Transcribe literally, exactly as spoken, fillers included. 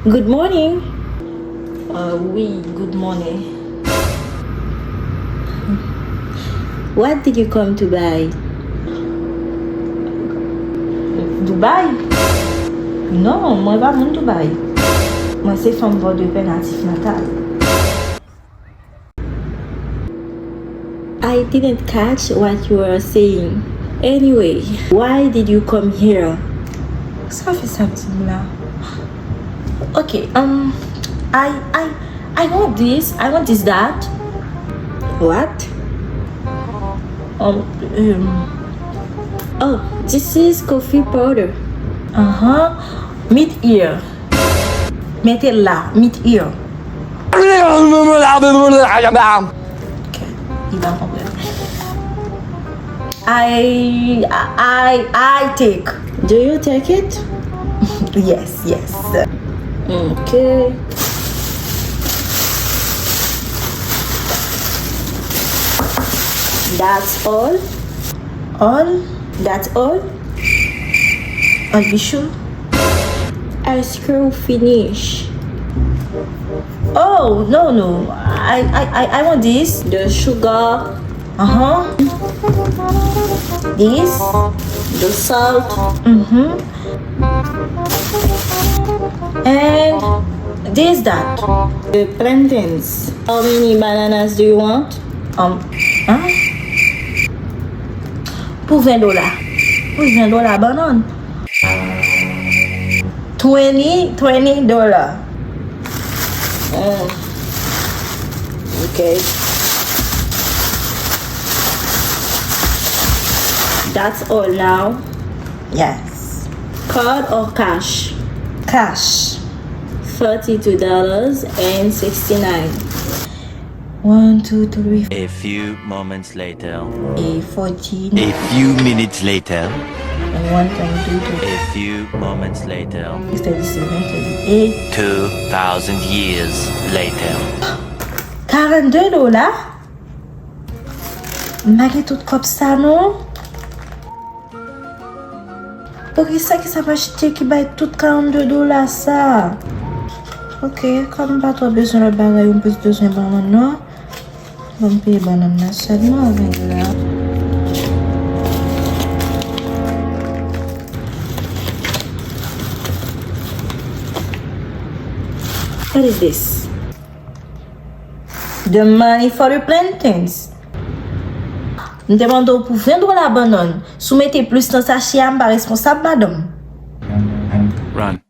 Good morning. Uh, wi, good morning. What did you come to buy? Dubai? Non, mwen pa moun Dubai. Mwen se fanm Pòdepè natif natal. I didn't catch what you were saying. Anyway, why did you come here? Sa fè sa di m la. Okay, um, I, I, I want this, I want this, that. What? Um, um, oh, this is coffee powder. Uh-huh. Meet here. Mete l la, meet here. Ok, li pa konprann. I, I, I take. Do you take it? Yes, yes. Ok. That's all? All? That's all? Are you sure? Ice cream finish. Oh, no, no. I, I, I, I want this. The sugar. Uh-huh. This. The salt. Mm-hmm. And this, that. The plantains. How many bananas do you want? Um, huh? Pou ven dola. Pou ven dola bannann. Twenty, twenty dollar. Mm. Okay. That's all now. Yes. Card or cash? Cash. Thirty-two dollars and sixty-nine. One, two, three. A few moments later. A fourteen. A few minutes later. And one point two two. A few moments later. Thirty-seven, thirty-eight. Two thousand years later. Karannde dola? M pa gen tout kòb sa non. Poukisa ki sa m achte ki bay tout karannde dola sa? Ok, kòm m pa twò bezwen lòt bagay, m plis bezwen bannann nan. Ban m peye bannann nan sèlman avèk la. What is this? The money for the plantains. M te mande w pou ven dola bannann. Si w mete plis nan sachè a, m pa responsab, madanm. Run.